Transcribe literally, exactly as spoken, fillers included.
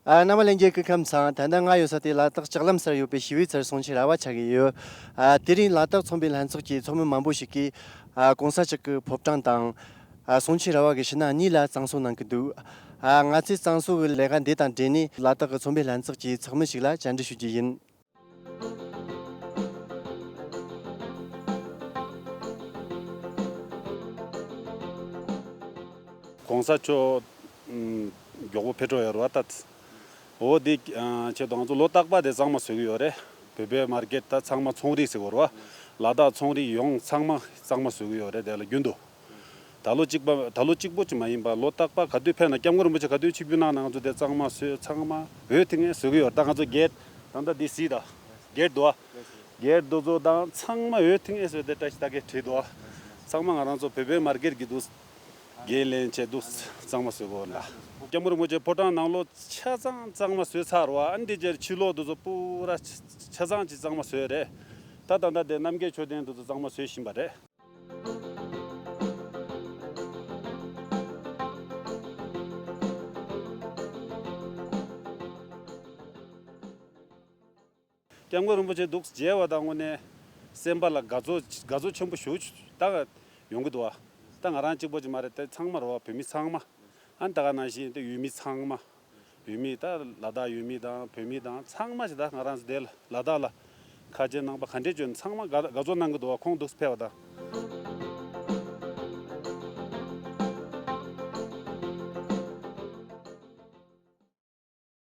ཨ། རྣམ་པ་ལྷན་རྒྱས་སྐུ་ཁམས་བཟང་། ད་ལྟ་ང་ཡོད་ས་དེ་ལ་དྭགས་ལྕགས་ལམ་སར་ཡོད་པའི་ཞི་བའི་ཚལ་གསུང་ཆོས་ར་བ་ཆགས་ཀྱི་ཡོད། ཨ། དེ་རིང་ལ་དྭགས་ཚོང་པའི་ལྷན་ཚོགས་ཀྱི་ཚོགས་མི་མང་པོ་ཞིག་གིས། ཨ། གོང་ས་མཆོག་གི་ཕོ་བྲང་དང་། ཨ། གསུང་ཆོས་ར་བ་གི་ཕྱི་ནང་གཉིས་ལ་གཙང་བཟོ་གནང་གི་འདུག། ཨ། ང་ཚོས་གཙང་བཟོ་གི་ལས་ཀ་འདི་དང་འབྲེལ་ནས་ལ་དྭགས་ཀྱི་ཚོང་པའི་ལྷན་ཚོགས་ཀྱི་ཚོགས་མི་ཞིག་ལ་བཅར་འདྲི་ཞུ་རྒྱུ་ཡིན། གོང་ས་མཆོག་ཨུམ། མགྱོགས་པོ་ཕེབས་འགྲོ་ཡོད་རེད་བ་ད། འོ་དེ་ཨ། ཆེད་དུ་ང་ཚོ་ལོ་རྟག་པ་དེ་གཙང་མ་བཟོ་གི་ཡོད་རེད། བོད་པའི་མར་ཀེཊ་ད་ཚང་མ་ཚོང་རིགས་ཟེར་གི་རེད་བ། ལ་དྭགས་ཚོང་རིགས་ཡོངས་ཚང་མ་གཙང་མ་བཟོ་གི་ཡོད་རེད་དེ་ལ་རྒྱུན་དུ། ད་ལོ་གཅིག་པ་ད་ལོ་གཅིག་པོ་ཅིག་མ་ཡིན་པ་ལོ་རྟག་པ་ག་དུས་ཕེབས་ན་སྐྱབས་མགོན་རིན་པོ་ཆེ་ག་དུས་ཆིབས་བསྒྱུར་གནང་ན་ང་ཚོ་དེ་གཙང་མ་བཟོས་ཚང་མ་འོས་ཐིང་ངེ་བཟོ་གི་ཡོད། ད་ང་ཚོ་གེ་ཊི་ད་ལྟ་འདི་གཟིགས་དང་། གེ་ཊི་འདུག་བ། གེ་ཊི་འདུག་ཚོ་དང་ཚང་མ་འོས་ཐིང་ངེ་བཟོས་ཏེ་བཀྲ་ཤིས་རྟགས་བརྒྱད་བྲིས་འདུག་བ། ཚང་མ་ང་རང་ཚོ་བོད་པའི་མར་ཀེཊ་གི་འདུག་འགན་ལེན་བྱས་འདུག་གཙང་མ་བཟོ་དགོས་ལ། སྐྱབས་མགོན་རིན་པོ་ཆེ་ཕོ་བྲང་ནང་ལོགས་ཆ་ཚང་གཙང་མ་བཟོས་ཚར་བ། ཨ་ནི་དེ་རྗེས་ཕྱི་ལོགས་འདུག་ཚོ་པུ་ར་ཆ་ཆ་ཚང་གཅིག་གཙང་མ་བཟོས་རེད། ད་ད་ལྟ་དེ་རྣམ་རྒྱལ་མཆོད་རྟེན་འདུག་ཚོ་གཙང་མ་བཟོས་བཞིན་པ་རེད། སྐྱབས་མགོན་རིན་པོ་ཆེ་འདུག་མཇལ་བ་དང་དངོས་གནས་སེམས་པ་ལ་དགའ་ཚོར་དགའ་ཚོར་ཆེན་པོ་ཞེ་པོ་ད་ཡོང་གི་འདུག་བ། ད་ང་རང་གཅིག་པོ་ཅིག་མ་རེད་དེ་ཚང་མ་རེད་བ། བོད་མི་ཚང་མ། ཨ་ནི་ད་ག་ནང་བཞིན་དེ་ཡུལ་མི་ཚང་མ། ཡུལ་མི་ད་ལ་དྭགས་ཡུལ་མི་དང་བོད་མི་དང་ཚང་མ་ཞིག་ད་ང་རང་ཚོ་དེ་ལ་ལ་དྭགས་ལ་ཁ་ཆེ་ནང་པ་ག་འདྲས་བྱོན་ཚང་མ་དགའ་དགའ་ཚོར་གནང་གི་འདུག་བ། ཁོང་འདུག་ཕེབས་པ་དང་།